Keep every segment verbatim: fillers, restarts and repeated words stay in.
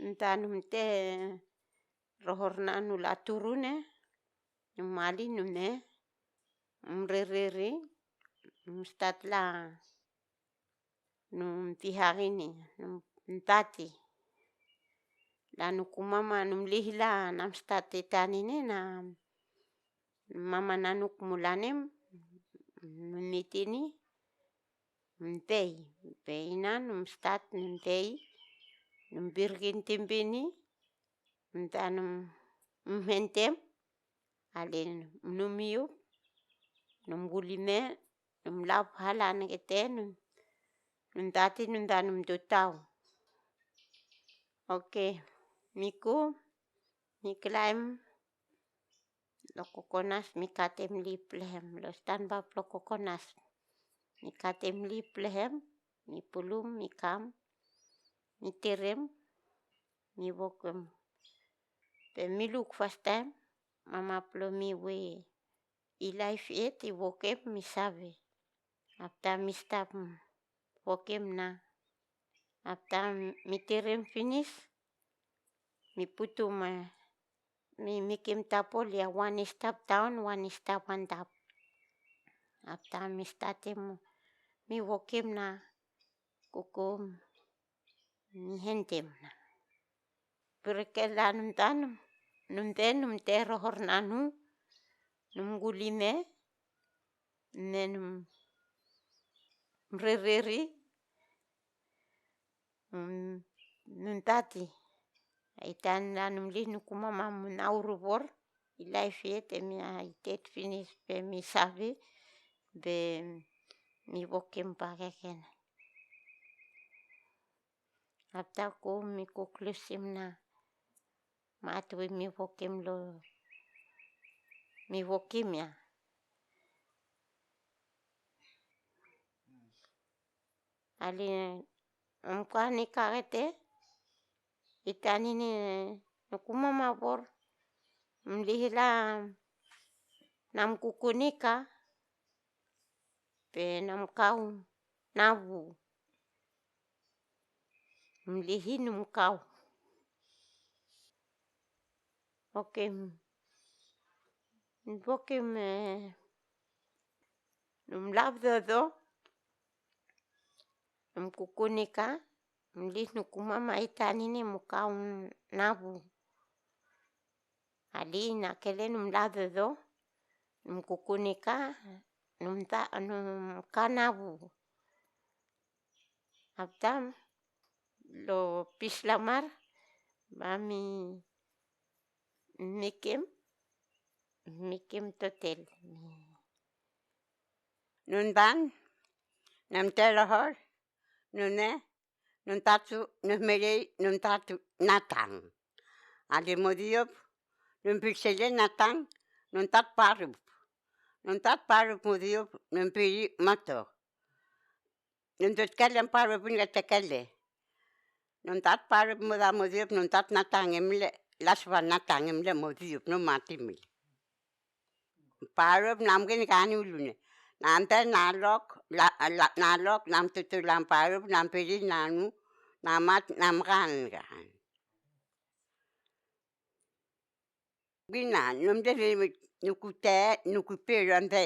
nta num te rohor nanu la turune, num ali nune, num rereri, num stat la num tiharini, num tati. La nuku mama num lihila nam stati tanini na mama nanuk mulanem, num nitini, num tei. Pe ina num stat, num tei, num birgin timbini, nta num, num hentem, ali num iup, num gulime, num lap halan kete, num, num tati, num ta, num tutau. Oke, miku, mi klaem, lo kokonas, mi katem lip lehem, lo stan bap lo kokonas, mi katem lip lehem, mi pulum, mi kam, mi terem, mi wokem. Pe mi luk fastaem, mama plo mi we i laef yet, i wokem, mi save. Apta mi stap wokem na. Apta mi terem finis, mi putum, eh, mi, mi mekem tapol ya wan stap taon, wan stap antap. Apta mi statem, mi wokem na, kukum, mi hentem na. Pirke la num ta num, num te, num te rohor nanu, num gulime, ne num rereri, num, num tati. Ai tan la num lih nuku mama num auru bor, i laef yet, mi ai tet finis pe mi save, be mi wokem pakeken. Apta ku mi kuklusim na. Matwi mi wokem lo. Mi wokem ya. Ali, em, kani kagete. Itani ni, nuku mama bor. Em, lihila, nam kukunika. Pe nam kau nabu. Em, lihi num kau. Oke. Em, oke me. Num lap dodo. Em, kukunika. Em, lih nuku mama itani ni mu kau nabu. Ali na kele num lap dodo, num kukunika, num ta, num kanabu. Aptam, lo pis lamar, ba mi, mikim, mikim totel. Num dan, nam telohor, nune, num tatu, num merei, num tatu, natang. Ali modiop, num pirsele natang, num tat parup. Num tat parup modiop, num piri mato. Num tut kele parup nge tekele. Num tat parup moda modiop, num tat natang emle, lasba natang emle modiop, num mati emle. Parup namgin kani ulune. Nante nalok, la, la, nalok, nam tutu lam parup, nam piri nanu, namat, nam kan kan. Gina, num deri nuku te, nuku piri ante.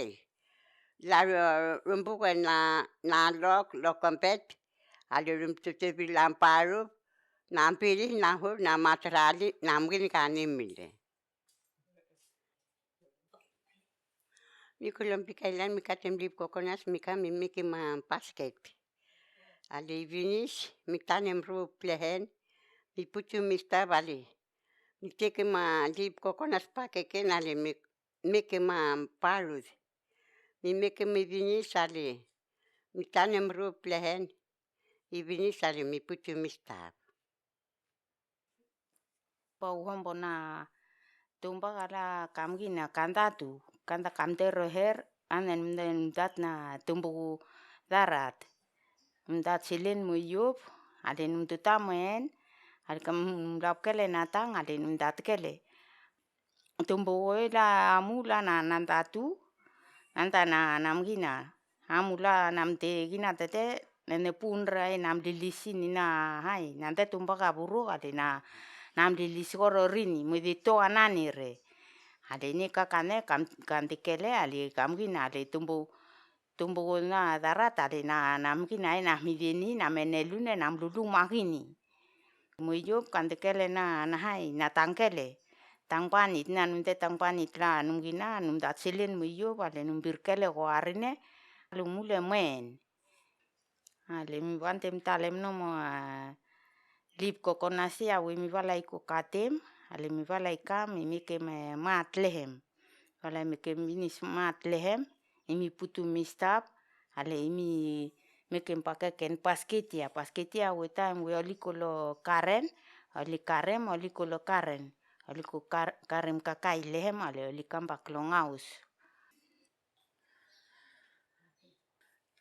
La ro, rumbuke na, nalok, lokompet, ali rum tutu piri lam parup, nam piri, nahur, namat rali, namgin kani emle. Mi kulom pikailan, mi katem lip kokonas, mi ka mi miki ma pasket. Ali vinis, mi tanem rup lehen, mi putu mi stab ali. Mi teke ma lip kokonas pakeken ali mi, miki ma parud. Mi miki mi vinis ali. Mi tanem rup lehen, i vinis ali mi putu mi stab. Pau hombo na tumba kala kamgina kandatu, kanda kamtero her, anen mden dat na tumbu darat. Mdat silin mu yup, alin mdu tamen, ali kam mlap kele natang, alin mdat kele. Tumbu oila amula na nandatu, nanda na namgina. Amula namte gina tete, nene punra e namlilisini na hai nande tumbaka buru ale na namlilisi koro rini mudi toa nani re. Ale ni kakane kandikele ale kamkina ale tumbu tumbu na darata ale na namkina e namidini namene lune namlulu makini. Muiyup kandikele na nahai na tangkele tangpanit na numte tangpanit la numkina numta silin muiyup ale numbirkele ko arine. Lumule muen. Ale mi bante mi talem no mo lip kokonasi awe mi bala iko katem. Ale mi bala ikam imi kem mat lehem. Bala imi kem inis mat lehem. Imi putu mi stap. Ale imi mekem pakeken pasketia pasketia awe taem we oliko lo karen. Oli karem oliko lo karen. Oliko karem kakai lehem ale oli kambak lo ngaus.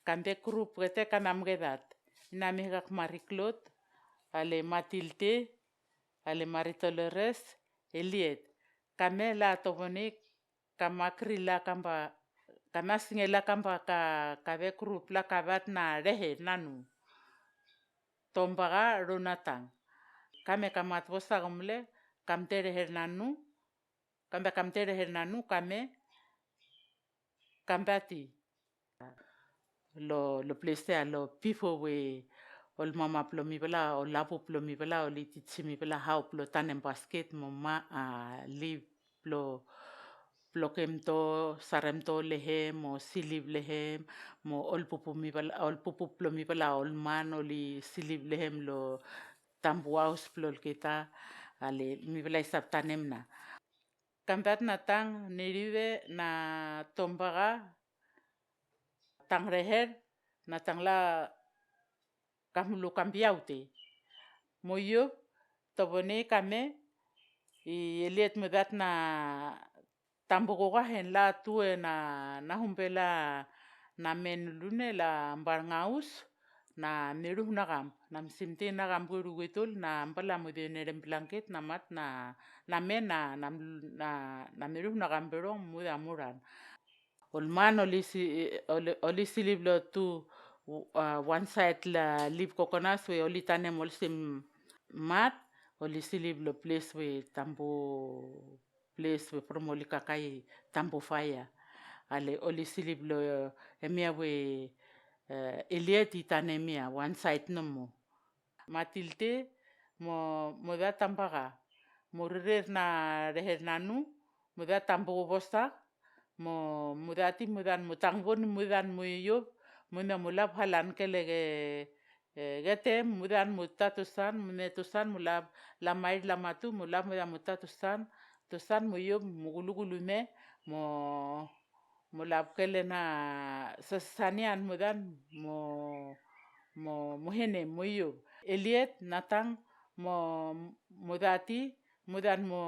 Kande grup kete kanam kedat. Inamihkak mariklot ale matilde ale maritolores. Eliet kame la tobonik kamakri la kamba kamasnge la kamba ka kave grup la kabat na rehe nanu. Tombaka runatang kame kamat bosa komle kamte rehe nanu. Kamba kamte rehe nanu kame kambati. Lo lo plesea lo pifo we ol mama plo mi bala ol lapu plo mi bala ol ititsi mi bala hau plo tanem basket mo ma a li plo plo kem to sarem to lehem mo silip lehem mo ol pupu mi bala ol pupu plo mi bala ol man oli silip lehem lo tambu aus plo olketa. Ale mi bala isap tanem na. Kambat na tang niribe na tombaka tang reher na tang la kamlu kambiaute. Moyub tobone kame i eliet mudat na tambuku kahen la tue na nahumbe la namen lune la mbar ngaus. Na miruh na kam na msimti na kam guru gitul na mbala mudi nerem blanket na mat na namen na na miruh na kam berong muda muran. Ol man oli silip lo tu wan saet la lip kokonas we oli tanem olsim mat. Oli silip lo ples we tambu ples we prom oli kakai tambu faya. Ale oli silip lo emia we eliet i tanemia wan saet nomu. Matilde mo muda tambaka mo rerer na reher nanu. Muda tambuku bosak mo mudati mudan mo tangboni mudan mo iyub. Muda mo lab halan kele ge gete mudan mo tatusan mo metusan mo lab lamair lamatu mo lab mudan mo tatusan. Tusan mo iyub mo gulugulume mo mo lab kele na sasanian mudan mo mo hene mo iyub. Eliet natang mo mudati mudan mo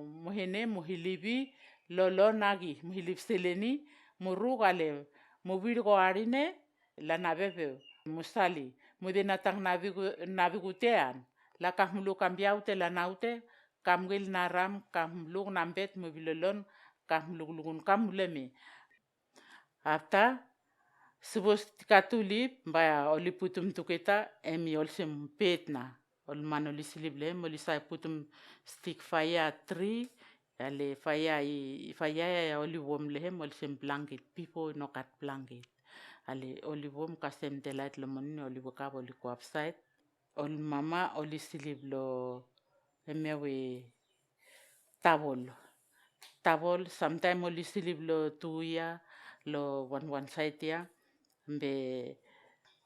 mohene mohilibi lolo nagi mohilib seleni. Moruk ale mobirko arine la nabebe mosali mode natang nabikutean. La kamluk kambiaute la naute kamgil naram kamluk nambet mobilolon kamluklukun kamleme. Apta sibos katulip mbaya oli putum tuketa emi olsem petna. Ol man oli silip lehem oli sai putum stik faya tri. Ale faya i faya ya oli wom lehem olsem blangket pipo nokat blangket. Ale oli wom kasem delait lomoni oli wekap oli koapsait. Ol mama oli silip lo emia we tabol. Tabol samtaim oli silip lo tu ya lo wan wan sait ya. Mbe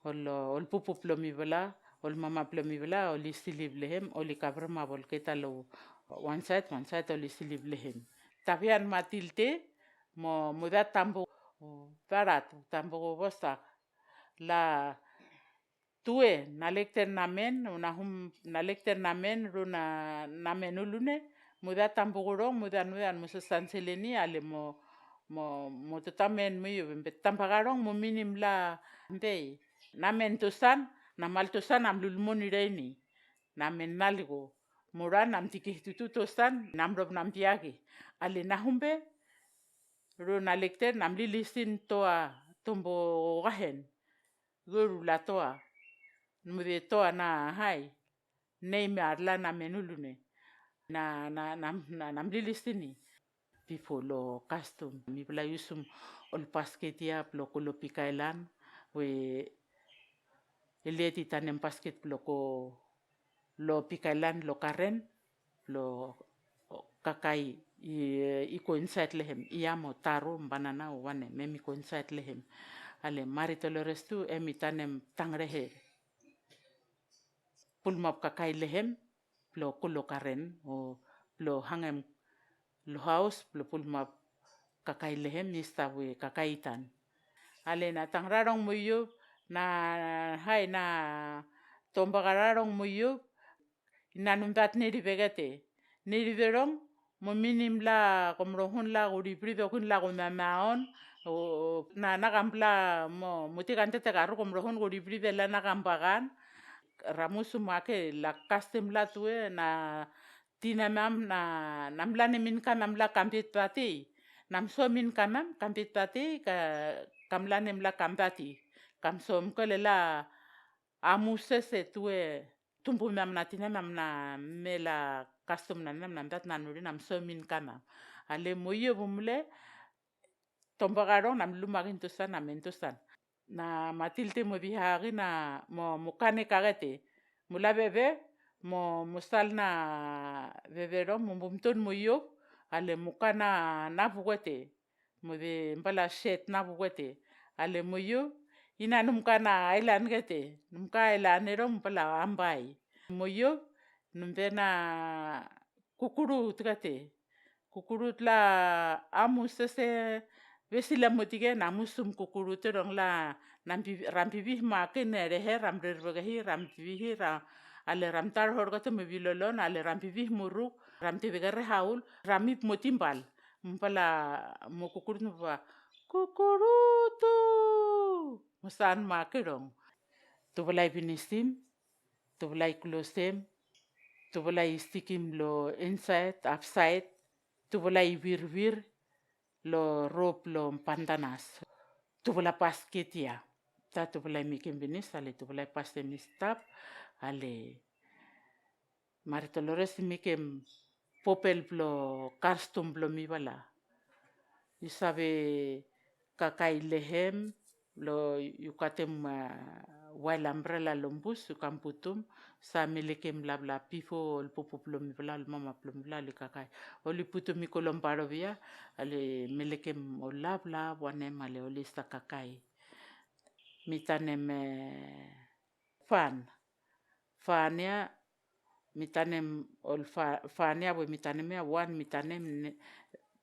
ol ol pupu plo mi bela ol mama plo mi bela oli silip lehem oli kabrema bolketa lo wan sait wan sait oli silip lehem. Tapian matilde mo muda tambu barat tambu bosak. La tue nalekter namen unahum nalekter namen runa namen ulune. Muda tambukurong mudan mudan musasanseleni ale mo mo mo tutamen muyu bembe tambakarong mo minim la. Mbei namen tusan namal tusan amlulmuni reini. Namen naliku muran namtikihtutu tusan namrob nampiaki. Ale nahumbe runa lekter namlilisin toa tombo kahen. Guru latoa. Mure toa na hai. Nei me arla na menulune. Na, na, na, na, na mlilisini. Pifo lo kastum. Mi pala yusum ol pasket ya plo ko lo pikailan. We eleti tanem pasket plo ko lo pikailan lo karen. Lo kakai i, i ko insait lehem. Iyamo taro banana wane. Memi ko insait lehem. Ale mari tolores tu emi tanem tangrehe. Pulmap kakai lehem, plo kulo karen, o plo hangem lo haus, plo pulmap kakai lehem, ista we kakaitan. Ale na tangrarong muyup, na hai na tombakararong muyup, inanumdat niribegete. Niriberong, mo minim la komrohun la guribri dokin la komamaon, o, na, na kampla mo, mo tikan tete karu komrohun guribri bela na kampakan, ramusu make la kastem la tue, na tinamam, na, namla ne min kamam la kampit pati, namso min kamam, kampit pati, ka, kamla ne mla kampati, kamsom kele la, amusese tue, tumpu mam na tinamam na mela kastum na nam na mdat na nuri namso min kamam. Ale moyo bumle, tombakarong nam lumakin tusan, nam entusan. Na matilti mo bihagi na mo, mo kane kagete. Mo la bebe, mo, mo sal na bebe rong, mo bumtun mo yub, ale mo kana na bugete. Mo be mpala set na bugete. Ale mo yub, ina num kana ailan gete. Num ka ailan erong mpala ambai. Mo yub, num be na kukurut gete. Kukurut la amusese, besila motike namusum kukurut rong la nampi, rampi bih make ne rehe, ram rerbegehi, rampi bihi, ra, ale ram tar hor gete mo bilolon, ale rampi bih muruk, ramti bege rehaul, ramip motimbal. Mpala mo kukurut mo pa, kukurutu! Mo san make rong. Tubalai binisim, tubalai klosem, tubalai stikim lo insait, apsait, tubalai wirwir, lo rop lo pantanas. Tubala pasket ya. Ta tubalai mikem binis, ale tubalai pastem stap, ale Mari Tolores mikem popel blo kastum blo mi bala. Isabe kakai lehem lo yukatem, ah, wail ambrela lombus yukam putum, sa melekem labla pifo ol pupu blo mi bala, ol mama blo mi bala, oli kakai. Oli putum iko lombarobia, ale melekem ol labla wanem ale oli sa kakai. Mitanem, eh, fan. Fan ya, mitanem ol fa-, fan ya, we mitanem ya, wan mitanem ne,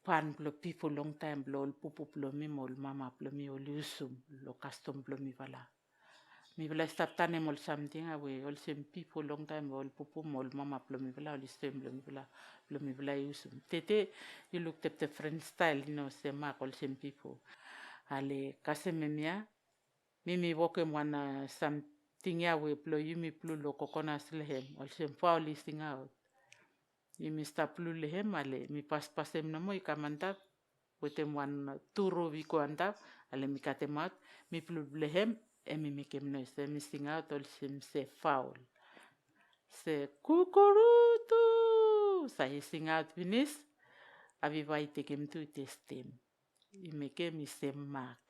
fan blo pifo long taem blo ol pupu blo mi mo ol mama blo mi oli usum, lo kastum blo mi bala. Mi bala stap tanem ol samting ya, we olsem pifo long taem blo ol pupu mo ol mama blo mi bala, oli sem blo mi bala, blo mi bala i usum. Tete, i luk teptep fren stael, ino semak olsem pifo. Ale, kasem mem ya, mi mi wokem wan, ah, samting ya we blo yumi plu lo kokonas lehem, olsem faol i singaot. Yumi stap plu lehem ale, mi paspasem nomo i kamantap, wetem wan turu wiko antap, ale mi katemaot, mi plu lehem, emi mikem noes, emi singaot, olsem se faol. Se kukurutu! Sa i singaot binis, abi bai tekem tu testem. I mekem i semak.